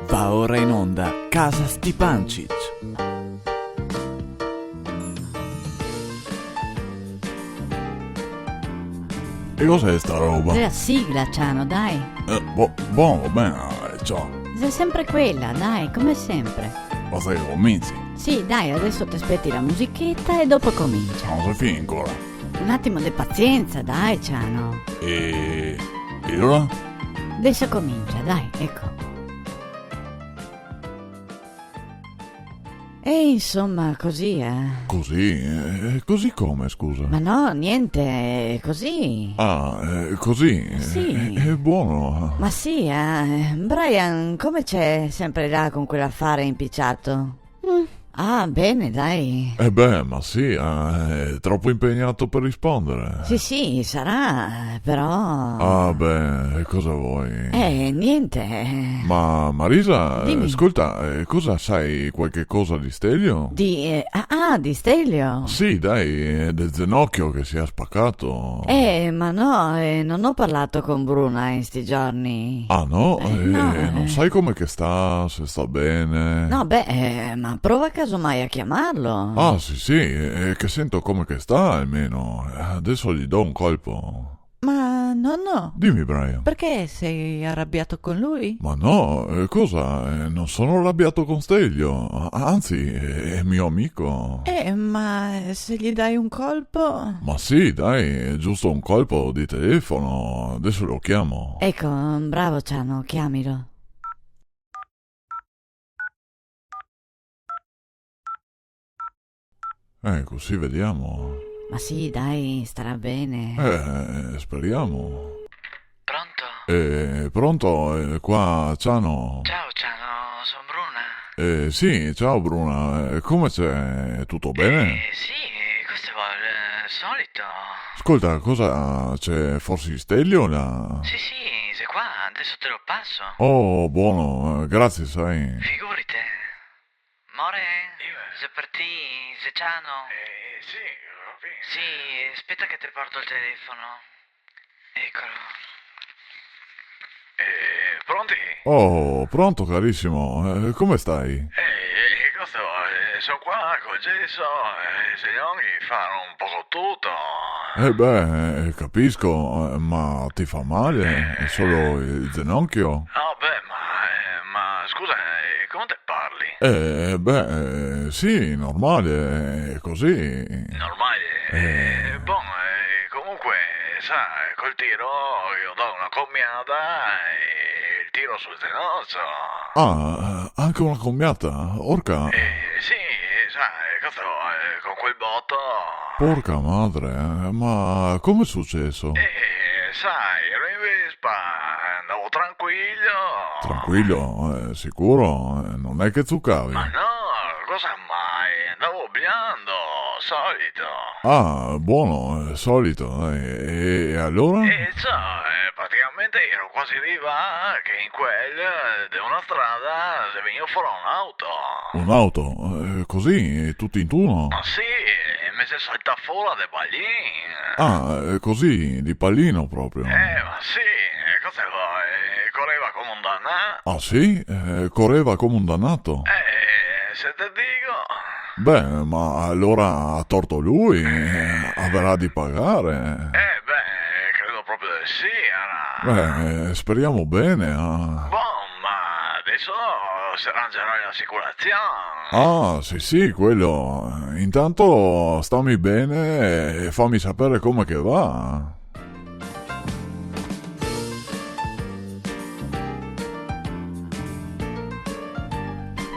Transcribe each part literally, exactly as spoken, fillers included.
Va ora in onda Casa Stipancich. E cos'è sta roba? Xe la sigla, Ciano, dai. Eh, bo-, bon, va ben, eh, ciò. Xe sempre quela, dai, come sempre. Ma xe che cominci? Sì, dai, adeso te speti la musicheta e dopo comincia. Ma no xe finì ancora. Un atimo de pazienza, dai, Ciano. E, e alora? Adeso comincia, dai, eco. E insoma, cusì, eh. Cusì? Eh, cusì come, scusa? Ma no, gnente, eh, cusì. Ah, eh, cusì? Sì. Eh, xe bon. Ma sì, eh. Brian, come xe sempre là con quel afare inpicià? Mm. Ah, ben, dai. Eh beh, ma sì, eh, xe tropo inpegnà par rispondere. Sì, sì, sarà, eh, però... Ah, beh, e cosa te vol? Eh, gnente. Ma, Marisa, dime. Scolta, eh, cosa te sa qualche cosa de Stelio? De, eh, ah, ah, de Stelio? Sì, dai, eh, del zenocio che se ga spacà. Eh, ma no, eh, no go parlà con Bruna in sti giorni. Ah, no? Eh, eh, no, no te sa come che sta, se sta ben? No, beh, eh, ma prova casomai a ciamarlo. Ah, sì, sì, eh, che sento come che sta, almeno. Adeso ghe do un colpo. Ma, nono. Dime, Brian. Perché te si arrabià con lui? Ma no, eh, cosa? Eh, no so arrabià con Stelio. A-, anzi, xe, xe mio amico. Eh, ma se ghe dai un colpo? Ma sì, dai, xe giusto un colpo de telefono. Adeso lo ciamo. Eco, bravo Ciano, ciamilo. Eh, cusì vedemo. Ma sì, dai, starà ben. Eh, speremo. Pronto? Eh, pronto, eh, qua Ciano. Ciao, Ciano, son Bruna. Eh, sì, ciao Bruna, eh, come xe? Tuto ben? Eh, sì, cosa te vol? Eh, solito. Scolta, cosa xe, forsi Stelio là? Sì, sì, xe qua, adeso te lo paso. Oh, bon, eh, grazie, sa. Figurite. More? Dime. Xe par ti, xe Ciano? Eh, sì, go capìo. Sì, speta che te porto el telefono. Ecolo. Eh, pronti? Oh, pronto, carisimo. Eh, come sta? Eh, eh, cosa te vol? Eh, son qua col geso, eh, se no mi faro un poco tuto. Eh beh, eh, capiso, eh, ma te fa mal? Xe solo el zenocio? Ah, beh, ma, eh, ma scusa, eh, come te parli? Eh, beh, eh, sì, normal, eh, cusì. Normal? Eh. Eh, bon, eh, comunque, sa, col tiro ghe do na comiada e el tiro sul zenocio. Ah, anca na comiada? Orca. Eh, sì, sa, cosa te vol, eh, con quel boto. Porca madre, eh, ma come xe suceso? Eh, sa, iero in Vespa, andavo tranquilo. Tranquilo? Eh, sicuro? Eh, no xe che zucavi? Ma no, cosa mai? Andavo bliando, solito. Ah, bon, eh, solito, eh, e, e alora? E ciò, eh, praticamente iero quasi rivà che in quel, eh, de na strada xe vegnù fora un auto. Un auto? Eh, cusì, tuto int'uno? Ma sì, me xe saltà fora de palin. Ah, eh, cusì, de palin proprio? Eh, ma sì, e cosa te vol? Coreva come un danà. Ah, sì? Eh, coreva come un danà? Eh, se te digo. Beh, ma alora ga torto lui, eh, gaverà de pagar. Eh, beh, credo proprio de sì, ara. Beh, eh, speremo ben, ah. Bon, ma adeso se rangerà l'asicurasion. Ah, sì, sì, quel. Intanto stame ben e fame saver come che va.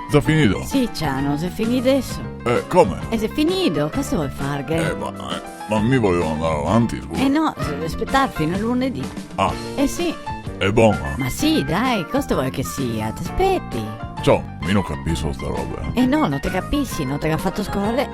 Xe finì? Sì, Ciano, xe finì deso. Eh, come? E xe finì, cosa te vol farghe? Eh, ma, eh, ma mi volevo andar avanti, scusa. Eh no, se devi spetar fin a lunedì. Ah. Eh sì. Xe bon, eh? Ma sì, dai, cosa te vol che sia? Te speti. Ciò, mi no capiso sta roba. Eh no, no te capisi, no te ga fato scola.